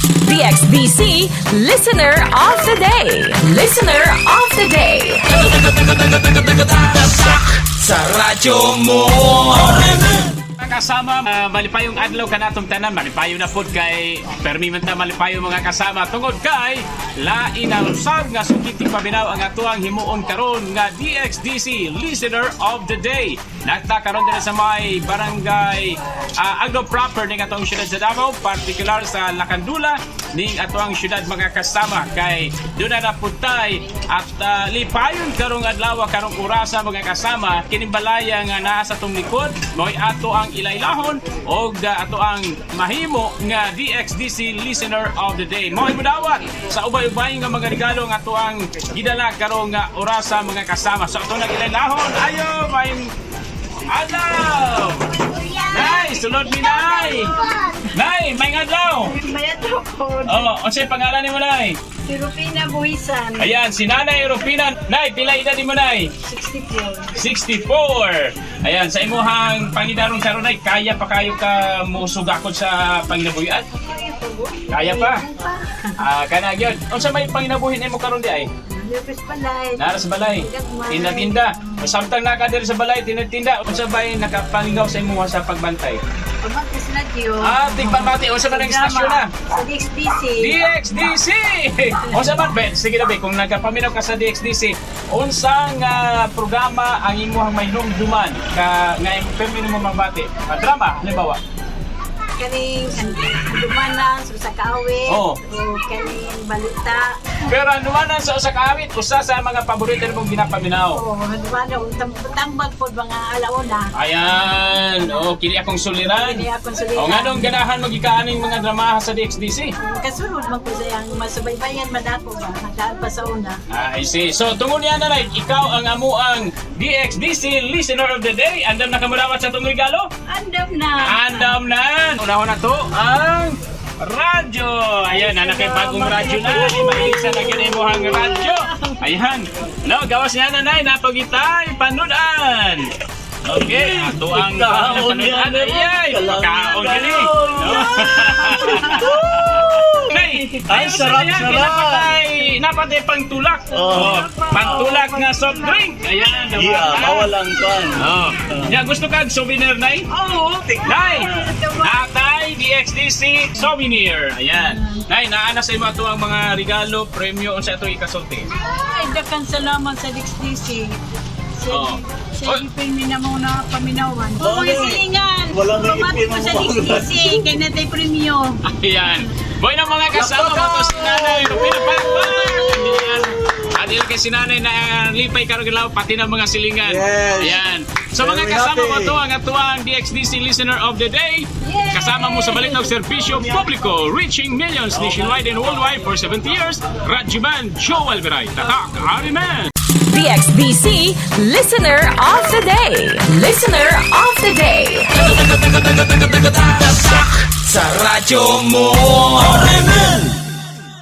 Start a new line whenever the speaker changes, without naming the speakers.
DXDC Listener of the Day. Listener of the Day.
Sa radyo mo.
Mga kasama, malipayong adlaw kanatong tanan, malipayo na pod kay permi man ta malipayo, mga kasama, tungod kay lain ang usab nga sukiting paminaw ang atuang himuon karon nga DXDC Listener of the Day. Nagta karon diri sa may barangay Agno proper ning atong syudad sa Davao, partikular sa Lakandula ning atuang syudad, mga kasama, kay doon na naputay at lipayon karong adlaw, karong orasa, mga kasama. Kining balaya nga naa sa atong likod mo'y ato ang ilailahon og ato ang mahimo nga DXDC Listener of the Day. Mo'y mudawat sa ubay-ubay nga mga regalo nga ato ang gidala karong nga orasa, mga kasama. So ato nang ilailahon. Ayo, may adlaw. Nay, sulod ni Nay. Nay, may adlaw.
Mayato po.
Oh, unsay pangalan nimo, Nay?
Rufina Buhisan.
Ayan, si Nanay Rufina. Nay, pila edad mo, Nay?
64.
64. Ayan, sa imuhang pangidaron karon, Nay, kaya pa kayo ka musugakot sa panginabuhian?
Kaya po.
Kaya pa. Ah, kana gyud. Unsa may panginabuhi nimo karon di ay?
Nervous palay.
Nara sa balay. Tinda-tinda. Samtang naka diri sa balay, tinda-tinda. Unsa bay nakapalingaw sa imuha sa pagbantay?
Pamati sa radyo.
Ah, tigpamati. Unsa man ang istasyon na?
Sa DXDC.
DXDC! Unsa man Ben? Sige na be, kung nagkapaminaw ka sa DXDC, unsang programa ang imuhang mahinumduman ka nga imong permi nimo mabati? Drama, halimbawa.
Kaning dumanan sa kaawit.
Oo.
O kaning balita.
Pero ang dumanan sa usa ka awit, usa sa mga paborito nimong ginapaminaw.
O dumanan tambag po mga alauna.
Ayan, oh, kini akong suliran.
Kini akong suliran.
O nganong ganahan magikaaning mga dramaha sa DXDC?
Kasunod man ko sa iyang masubaybayan man ako ba. Dahil pa sa una.
Ah, I see. So, tungod niya na, ikaw ang amuang DXDC Listener of the Day. Andam na kamurawat sa itong regalo?
Andam na.
Andam na! Unahon na to ang radyo! Ayan, anak kay bagong radyo na. Mailisa na yun ang radyo. Ayan. No, gawas niya na, Nay. Napagitay, panudan. Okay, ato ang
Kaon
panudan.
yan,
Ayay, kaon gani. No? Nay,
Ay, sarap, sarap.
Napatay, napatay pangtulak.
Oh.
Oh, pangtulak nga soft drink. Ayan,
Yeah, bawal ang kan.
Oh. Ya, gusto ka og souvenir, Nay?
Oo.
Nay! Natay DXDC souvenir. Ayan. Nay, naa na sa imo ato ang mga regalo, premyo, unsa ato ikasulti?
Ay, dakan salamat sa DXDC. Sa
Oo.
sa ipin na mo na paminawan. Oo,
Wala
mga silingan.
wala may
Pamati
ipin
ko sa
mo.
DXDC, kay natay premyo.
Ayan. Boy na mga kasama mo to si Nanay. Pinapakpak! Ayan. Adil kay si Nanay na lipay karon gilaw pati ng mga silingan.
Yes.
Ayan. So mga
Very
kasama mo
happy.
to ang atuang DXDC Listener of the Day.
Yay!
Kasama mo sa Balitog Serbisyo Publiko, reaching millions nationwide and worldwide for 70 years. Rajiman Joel Veray. Tatak, Ariman!
DXDC Listener of the Day. Listener of the Day.
Sa radyo mo.